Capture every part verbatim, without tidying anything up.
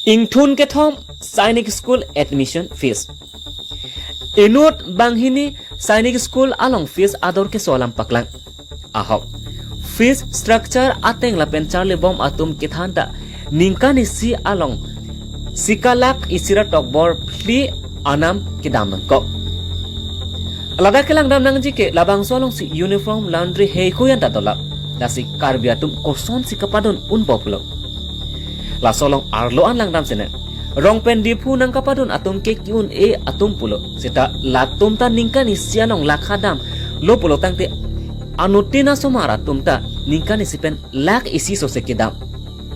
Ingthun kethom Sainik School admission fees. Inut banghini Sainik School along fees ador keso alam paklang. Ahok, fees structure ateng lapen charlibom atum kethan ta ningkan isi along sika lakh isi ra tokbor phli anam kedam nangkok. Ladak kelangdam nangji ke labangso alongsi uniform laundry heihui anta dolap. Lasi Karbi atum kosonsi kapadun unpo pulo. Laso along arlo an langdam sene. Rong pen Diphu nangkapadun atum ke ki-un-e atum pulo. Seta latum ta ningkan isi along lakh ha damlo pulo tangte anuttin asomar atum ta ningkan isi pen lakh isi sose kedam.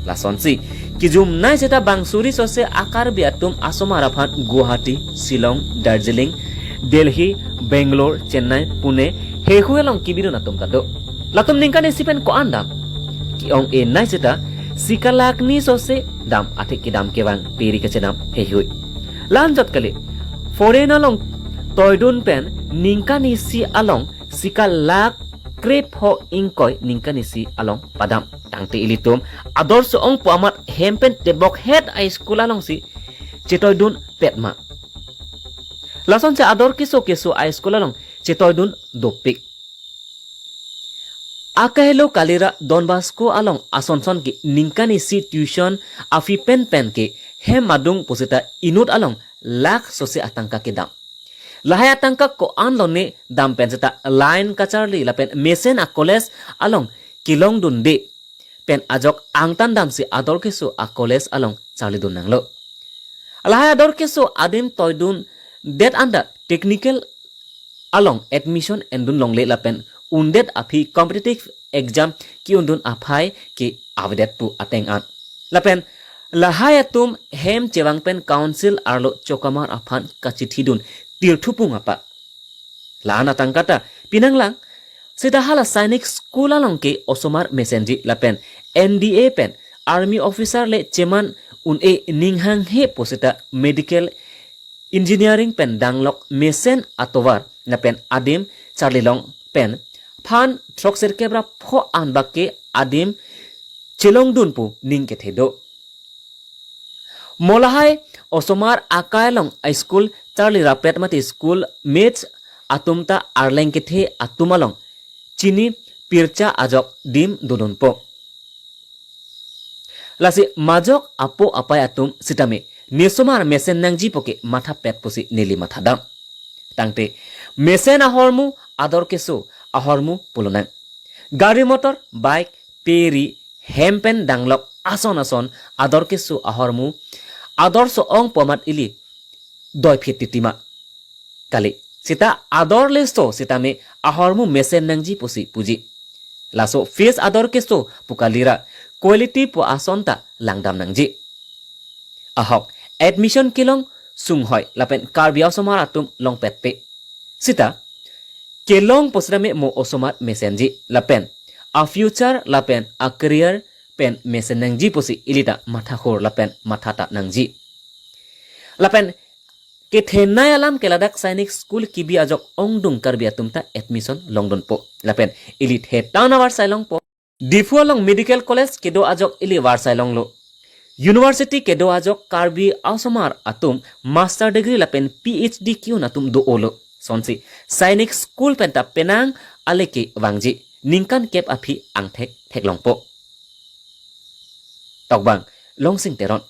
Lasonsi kejumnei seta bang suri sose a-Karbi atum asomar aphan Guwahati, Shillong, Darjeeling, Delhi, Bangalore, Chennai, Pune, heihui along kebidun atum ta do. Latum ningkan isi pen ko-an dam? Ke-ong-enei seta sika lakh ni sose dam athe kedam kevang peri kachedam heihui. La-anjot kali, foreign along toidun pen ningkan isi along sika lakh krepho ingkoi ningkan isi along padam. Tangte ilitum ador so-ongpo amat hem pen tebokhet a-school alongsi chetoidun pet ma? Lasonsi ador keso keso a-school along chetoidun dopik. Akahelo kalira Don Bosco along asonson ke ningkan isi tuition a-fee penpen ke hem adung pusita inut along lakh sose atangka kedam. Lahai atangka ko-an lone dam pen seta line kacharli lapen mesen a-college along kelongdunde pen ajok angtan damsi ador keso a-college along charlidun nanglo. Lahai ador keso adim toidundet anta technical along admission endun longle lapen undet aphi competitive exam ke-undun aphai ke avedet pu ateng an. Lapen lahai atum hem chevang pen council arlo chokamar aphan kachithidun tirthupung apa. La-an atangka ta pinanglang, seta hala Sainik School along ke osomar mesenji lapen N D A pen army officer le cheman un-e ning hanghe pusita medical engineering pen danglok mesen atovar lapen adim charlilong pen phan throk sirkep ra pho anbak ke adim chelongdun pu ning kethe do. Mo lahai osomar akai along a-school charli rapet mate school mates atum ta arleng kethe atum along chini pircha ajok dim dodunpo. Lasi majok apo apai atum sitame nesomar mesen nangjipo ke mathapet pusi neli mathadam. Tangte mesen ahormu ador keso ahormu pulonang. Gari motor, bike, peri, hem pen danglok ason ason ador keso ahormu ador so-ongpo amat ili doiphit titima. Kali, seta ador leso sitame ahormu mesen nangji pusi puji. Laso fees ador keso pu kalira quality pu ason ta langdam nangji. Ahok, admission kelong sunghoi lapen Karbi osomar atum longpetpe. Seta kelong pusitame mo osomar mesenji lapen a-future lapen a-career pen mesen nangji pusi ilita mathahur lapen mathata nangji. Lapen kethenei alam ke ladak Sainik School kebi ajok ongdung Karbi atum ta admission longdunpo. Lapen ili thetan avarsai longpo. Diphu along medical college kedo ajok ili varsai longlo. University kedo ajok Karbi osomar atum master degree lapen P H D ke-un atum do-olo. Sonsi Sainik School penta penang ale kevangji ningkan kep aphi angthek theklongpo. Tokbang Longsing Teron.